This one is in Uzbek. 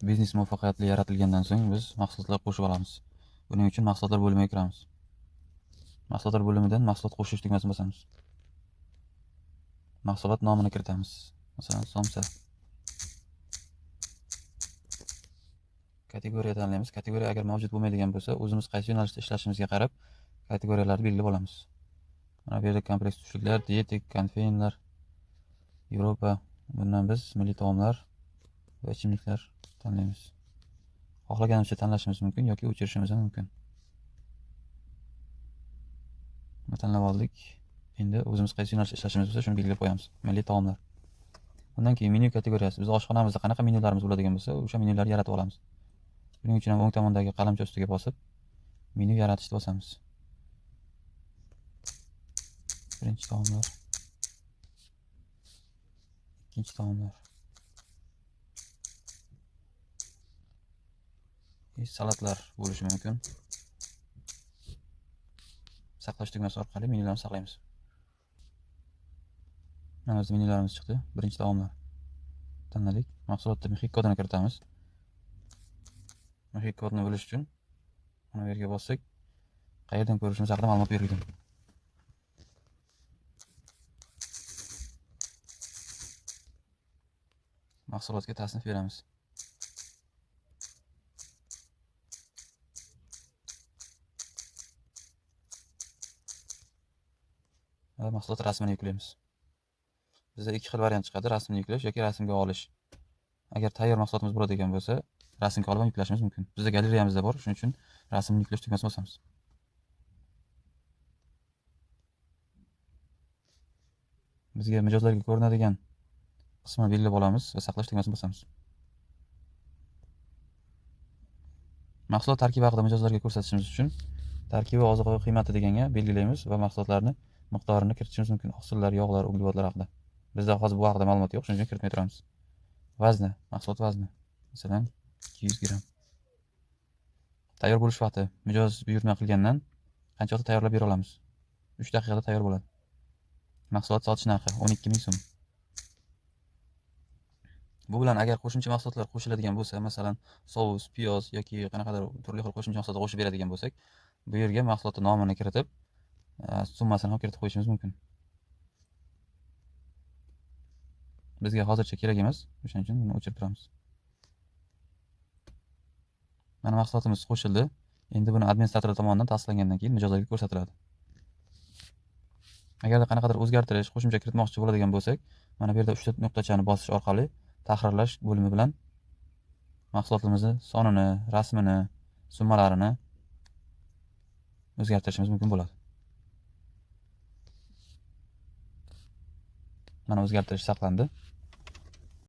Biznes muvaffaqiyatli yaratilgandan so'ng biz mahsulotlar qo'shib olamiz. Buning uchun mahsulotlar bo'limiga kiramiz. Mahsulotlar bo'limidan mahsulot qo'shish tugmasini bosamiz. Mahsulot nomini kiritamiz. Masalan, somsa. Kategoriya tanlaymiz. Kategoriya agar mavjud bo'lmaydigan bo'lsa, o'zimiz qaysi yo'nalishda ishlashimizga qarab kategoriyalarni belgilab olamiz. Mana bu yerda kompleks tushliklar, dietik, konfeynerlar, Yevropa. Bundan biz milliy taomlar va ichimliklar tanlaymiz. Xohlaganimizcha tanlashimiz mumkin yoki o'chirishimiz ham mumkin. Buni tanlab oldik. Endi o'zimiz qaysi yo'nalishda ishlashimiz bo'lsa, shuni belgilab qo'yamiz. Milliy taomlar. Undan keyin menyu kategoriyasi. Biz oshxonamizda qanaqa menyularimiz bo'ladigan bo'lsa, o'sha menyularni yaratib olamiz. Buning uchun ham o'ng tomondagi qalamcha ustiga bosib, menyu yaratishni bosamiz. Birinchi taomlar. Ikkinchi taomlar. Salatlar bo'lishi mumkin. Saqlash tugmasi orqali menyularni saqlaymiz. Mana biz menyularimiz chiqdi. Birinchi taomlar. Tanladik. Mahsulotni mexik kodini kiritamiz. Mexik kodini bilish uchun mana bu yerga bossak, qayerdan ko'rishimiz haqida ma'lumot berilgan. Mahsulotga tasnif beramiz. Va mahsulot rasmini yuklaymiz. Bizda ikki xil variant chiqadi: rasmni yuklash yoki rasmga olish. Agar tayyor mahsulotimiz bo'ladigan bo'lsa, rasmga olib ham yuklashimiz mumkin. Bizda galereyamizda bor, shuning uchun rasmni yuklash tugmasini bosamiz. Bizga mijozlarga ko'rinadigan qismini belgilab olamiz va saqlash tugmasini bosamiz. Mahsulot tarkibi haqida mijozlarga ko'rsatishimiz uchun tarkibi oziq-ovqat qiymati deganga belgilaymiz va mahsulotlarni miqdorini kiritishimiz mumkin. Oqsillar, yog'lar, uglevodlar haqida. Bizda hozir bu haqida ma'lumot yo'q, shuning uchun kiritmay turamiz. Vazni, mahsulot vazni. Masalan, 200 gramm. Tayyor bo'lish vaqti mijoz buyurtma qilgandan qancha vaqtda tayyorlab bera olamiz? 3 daqiqada tayyor bo'ladi. Mahsulot sotish narxi 12 000 so'm. Bu bilan agar qo'shimcha mahsulotlar qo'shiladigan bo'lsa, masalan, sous, piyoz yoki qanaqadir turli xil qo'shimcha mahsulotlar qo'shib beradigan bo'lsak, bu yerga mahsulotning nomini kiritib, summasini ham kiritib qo'yishimiz mumkin. Bizga hozircha kerak emas, o'shaning uchun buni o'chirib turamiz. Mana mahsulotimiz qo'shildi. Endi buni administrator tomonidan tasdiqlangandan keyin mijozlarga ko'rsatiladi. Agarda qanaqadir o'zgartirish, qo'shimcha kiritmoqchi bo'ladigan bo'lsak, mana bu yerda 3 nuqtachani bosish orqali tahrirlash bo'limi bilan mahsulotimizni sonini, rasmini, summalarini o'zgartirishimiz mumkin bo'ladi. Mana o'zgartirish saqlandi.